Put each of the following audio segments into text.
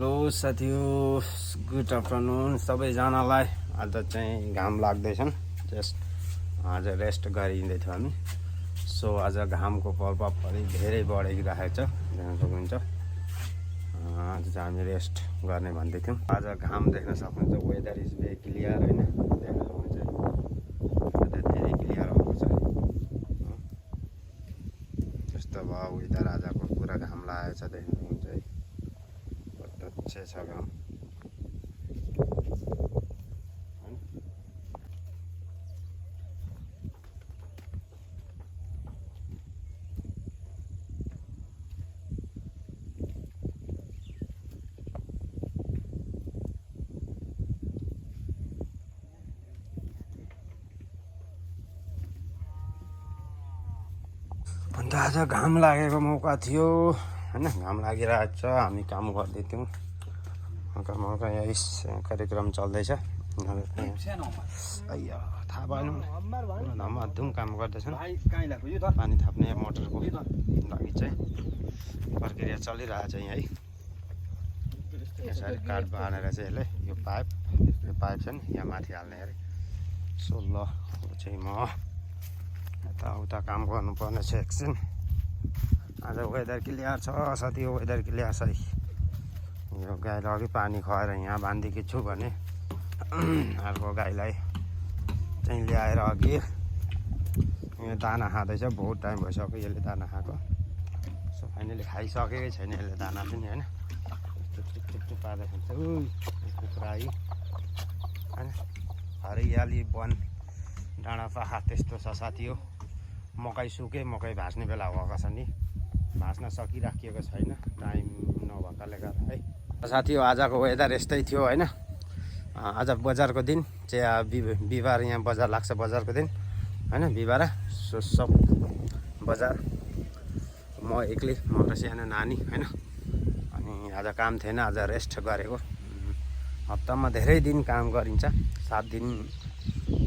Hello साथीहरु, good afternoon सबैजनालाई। आज चाहिँ घाम लाग्दैछन्, जस्ट आज रेस्ट गरिँदैथ्यो हामी। सो आज घामको प्रभाव पनि धेरै बढिरहेको छ, देख्न सक्नुहुन्छ। आज चाहिँ हामी रेस्ट गर्ने भन्दै थियौँ। आज घाम देख्न सक्नुहुन्छ, वेदर इज भेरी क्लियर हैन, देख्न सक्नुहुन्छ धेरै क्लियर भएको छ। यस्तो भयो वेदर आजको, पुरा घाम लागेको छ, देख्न सक्नुहुन्छ है। अच्छे छ घाम। अन्त आज घाम लागेको मौका थियो हैन, घाम लागिरहेको छ। हामी काम गर्दै थियौँ, हल्का यही कार्यक्रम चल्दैछ। अಯ್या थाहा भएन, धमाधुम काम गर्दैछन्। पानी थाप्ने मोटरको लागि चाहिँ प्रक्रिया चलिरहेको छ यहाँ है। यसरी काठ बाँधेर चाहिँ यसले यो पाइप छ नि, यहाँ माथि हाल्ने अरे। सो ल चाहिँ म यताउता काम गर्नुपर्ने छ एकछिन। आज वेदर क्लियर छ साथी, हो वेदर क्लियर छ। यो गाईलाई अघि पानी खुवाएर यहाँ बाँधिदिएको छु भने अर्को गाईलाई चाहिँ ल्याएर अघि यो दाना खाँदैछ। बहुत टाइम भइसक्यो यसले दाना खाएको। सो फाइनली खाइसकेकै छैन यसले दाना पनि होइन। टुक पार्दै खान्छ। कुखुरा है होइन, हरियाली वन डाँडा पाखा त्यस्तो छ साथी हो। मकै सुके, मकै भाँच्ने बेला भएको छ नि, भाँच्न सकिराखिएको छैन टाइम नभएकाले गर्दा है। साथी हो आजको वेदर यस्तै थियो होइन। आज बजारको दिन चाहिँ बिहिबार यहाँ बजार लाग्छ, बजारको दिन होइन, बिहिबार। सो सब बजार म एक्लै, म र सानो नानी होइन। अनि आज काम थिएन, आज रेस्ट गरेको। हप्तामा धेरै दिन काम गरिन्छ, 7 दिन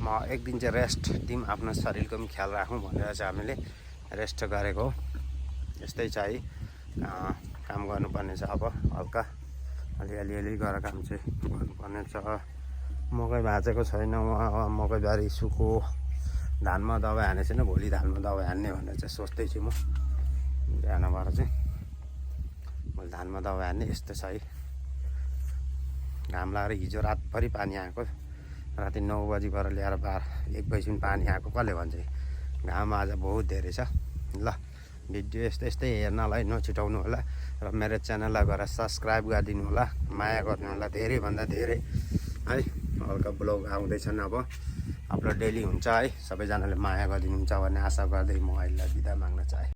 एक दिन चाहिँ रेस्ट दिउँ, आफ्नो शरीरको पनि ख्याल राखौँ भनेर चाहिँ हामीले रेस्ट गरेको हो। यस्तै छ है, काम गर्नुपर्ने छ। अब हल्का अलि गरेर काम चाहिँ गर्नुपर्ने छ। मकै भाँचेको छैन, मकै बारी सुको। धानमा दबाई हानेको छैन, भोलि धानमा दबाई हान्ने भनेर चाहिँ सोच्दैछु म। बिहान भएर चाहिँ भोलि धानमा दबाई हान्ने। यस्तो छ है, घाम लागेर हिजो रातभरि पानी आएको। राति 9 बजी गएर ल्याएर 1 बजीसम्म पानी आएको। कसले भन्छ घाम आज बहुत धेरै छ। ल भिडियो यस्तै हेर्नलाई नछुटाउनु होला र मेरो च्यानललाई गएर सब्सक्राइब गरिदिनु होला, माया गर्नु होला धेरैभन्दा धेरै है। हल्का ब्लग आउँदैछन्, अब अपलोड डेली हुन्छ है। सबैजनाले माया गरिदिनुहुन्छ भन्ने आशा गर्दै म अहिले बिदा माग्न चाहे।